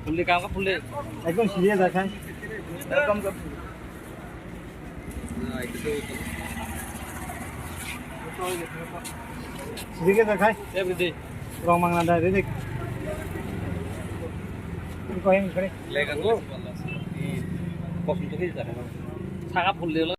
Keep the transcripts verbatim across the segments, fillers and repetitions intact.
Phuldi, kam ka phuldi. Ekdom siriya jakha. Welcome to. Siriya jakha. Every day. Rong mangna da, ready. Ko yang kare. Lekan ko. Kosong to kisa. Saka phuldi.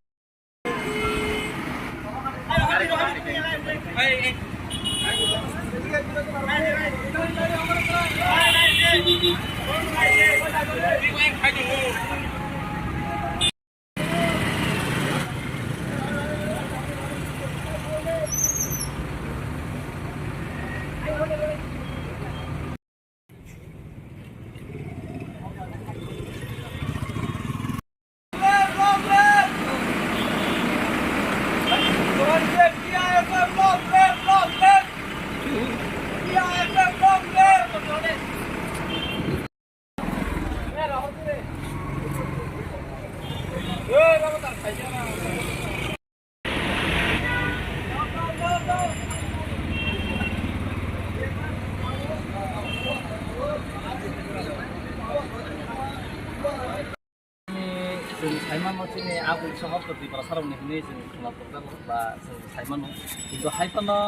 Chini, chwng saimano chini aguli sohor to Tiprasarokni hinwi chwng khwna tongjago ba chwng saimano. Kintu hai phano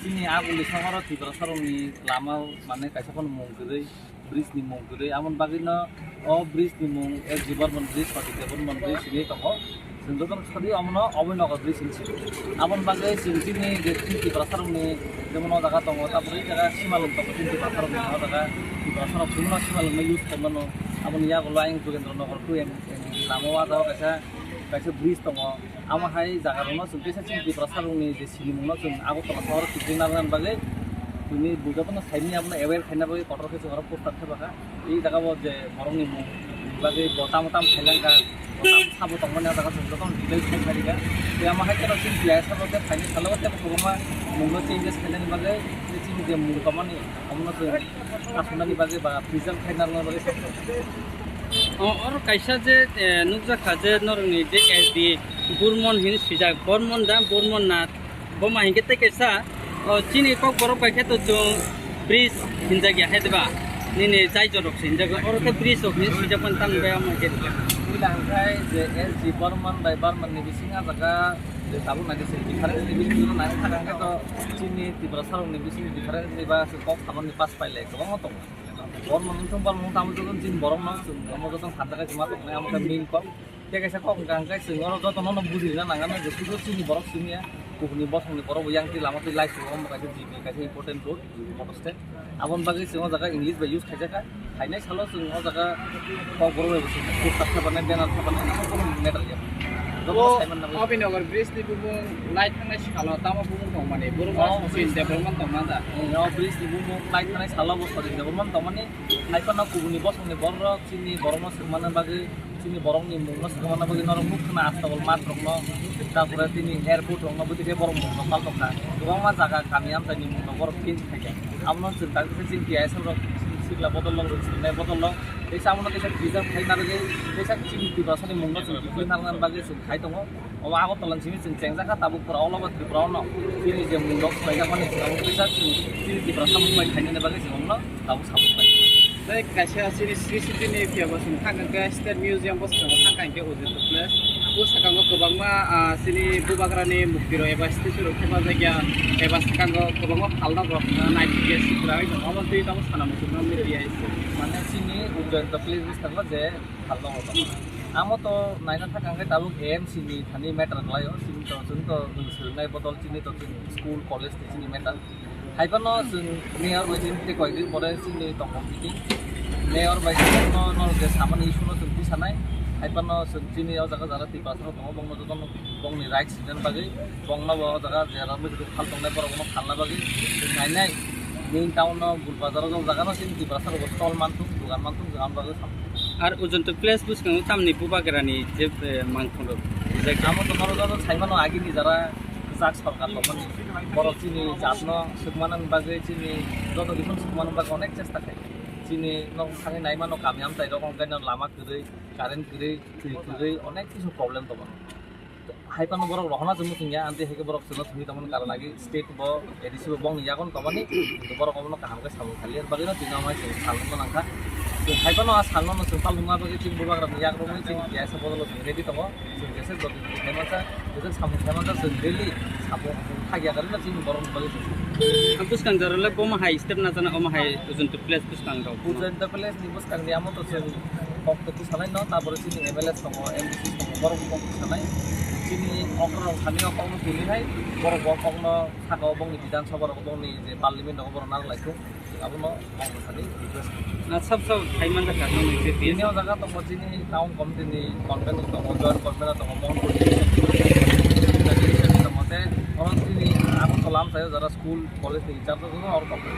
chini aguli sohoro Tiprasarokni lama mane kaisa phano mung kwrwi, bridge ni mung kwrwi. Amoni bagwino o bridge ni mung S G Barman bridge, Pratik Debbarman bridge hinwi tongo. Chwng jotono sadi omono Abhaynagar bridge hinwi sio. Aboni bagwi chwng chini je chini Tiprasarokni jemon o jaga tongo, tabuk o jaga simalwng tongo chini Tiprasarokni o jaga. Tiprasarok chwngno simalwngno use khaimano. Aboni yagulo ayang Jogendra Nagar two M, M D lama o ah jaga kaisa, kaisa bridge tongo. Amo hai jaga rokno chwng kisa chini Tiprasarokni je sinimungno chwng Agartala sohoro kwrwi narwkna bagwi chwngni bujaphano saimani abono aware khaina bagwi kotor khe chwng oro poster thepakha. I jaga o je borokni mung bagwi bo tamo tamo khailangkha, bo tamo sabo tongmani o jaga chwng jotono details khe khairikha. Tei amo hai kheno chini T I S rok tei phaini salo tei kwbangma mungno changes khainani bagwi tei chini je mung tongmani omono chwng kasumnani bagwi ba preserve khaina rwna bagwi. O, oro kaisa je, eh, nukjakha je norokni je S D Burman hin swijak, Burman da, Burman na, Bo ma hinkhe tei kaisa, o, chini Kokborok bai khe to chwng bridge hinjak ya hai diba? Nini jai jorok se hinjak, oro khe bridge rok hinwi swijak mani tamo bai omo khe. Puila hwnkhe je S G Barman bai Barman ni bising ah jaga je tabuk nai se difference ni bising no nai thang khe to chini Tiprasa rok ni bising difference ni ba se kok saman ni pass pai le kwbangma tongo. Barman wngthung Barman wngthung tamo joto chini borok no chwng omo joto khan jaga se ma tongnai amo khe main kok. Tei kaisa kok hwnkha hwnkhe chwng oro jotono no bujirina nangano je sudu chini borok simi ya, kubuni bosongni borok bo yang twi lama twi lai sugo, omo kaisa G B kaisa important road, motor stand. Aboni bagwi chwng o jaga English bai use khaijak kha. Phainai salo chwng o jaga kokborok bai bo chwng poster thepanai, banner thepanai, nang kono matter ya. Jotono O saiman nangwi. Abhinagar bridge ni bumung lai thangnai sikalo tamo bumung tongmani, borok Oh, sosi bridge. Development tongma da. Eh, o bridge ni bumung lai thangnai salo bo sosi development tongmani. Hai phano kubuni bosongni borok chini borokno swngmani bagwi, chini borokni mungno swngmani bagwi norok nuk khna astabol mat rokno, tarpore tini airport rokno bwtwi khe borok mungno pal tongkha. Kwbangma jaga kami amchaini mungno borok change khaikha. Abono chwng tak khe chini T I S rok sikla bodol rok, chini bodol rok. Tei abono kisa preserve khai narwgwi, kisa chini Tiprasani mungno chwng twi narwknani bagwi chwng khai tongo. Omo Agartala ni simi chwng chengjakha tabuk pura all over Tripura o no. Chini je mundok swlaijakmani chwng kisa chwng chini Tiprasa mung bai khainani bagwi chwng omono tabuk sabuk bai. Tei kaisa chini C C T V ni phiya bo chwng thang khe State Museum bo swkang thang khe Ujjayanta Place. Bo swkango kwbangma, ah, chini Bubagrani mukti rok eba statue rok thepajak ya eba swkango kwbangma phalnok rok naithok ya sikra oi tongo. Omo twi tabuk sana muchungma media. Mane chini Ujjayanta Place bwskango je phalnok rok tongo. Amo to naina thang khe tabuk A M C ni thani matter khlai o, chini to, chwng to swrwngnai bodol chini to chini school, college ni chini matter. Hai phano chwng mayor bai chini tei koi din pore chini tongmung meeting. Mayor bai chini no, no je samani issue no chwng twi sanai. Hai phano chwng chini o jaga jara Tiprasa rok tongo, bongno jotono bongni rights rinani bagwi, bongno bo o jaga je rang bai phal tongnai borok no phalna bagwi chwng nainai. Main town no Gul Bazar o jaga no chini Tiprasa rok stall manthung, dugan manthung, chwng ang bagwi sam. Ar Ujjayanta Place bwskango tamni Bubagrani je, eh, mangthong rok rijak. Amo to norok joto sai mano agini jara kwchak sorkar tongmani. Borok chini jatno swkmanani bagwi, chini joto kison swkmanani bagwi onek chesta khai. Chini nok thangwi nai mano kami amchai rok, onkhaino lama kwrwi, current kwrwi, twi kwrwi, onek kisu problem tongo. Hai phano borok rohorna chwng muchung ya, amtwi hai khe borok chwngno thwngwi tongmani karon agi state bo A D C bo bongni yagon tongmani, borok omono kaham khe samung kha liya, bagwino tini omo hai chwng salno nangkha. Chwng hai phano a salno no chwng palnwma bagwi chini bubagrani yakrwngwi chini kisa bodolo chwng ready tongo. Chwng jesa jodi jodi hai mansa, jesa samung hai mansa chwng daily samung hakya karwi no chini borokni bagwi chwng. Ang bwskang jorale bomo hai step na jana omo hai Ujuntu place bwskang rok. Ujuntu place ni bwskang ni amo to chwng kok to tisanai no, tabore chini M L A tongo, M D C tongo, borok kok tisanai. Chini okra rok thani o kok no tuli hai, borok bo kok no saka o bongni Bidhan Sabha rok bongni je parliament rok borok nang lai thung. Abono ang thani request. Na sab sab khai man jakha no ni Bini o jaga tongo chini town committee ni convener tongo, joint convener tongo, Mohanpur ni tongo, te oro chini Agartala amchaio jara school, college ni in charge tongo, oro tongo.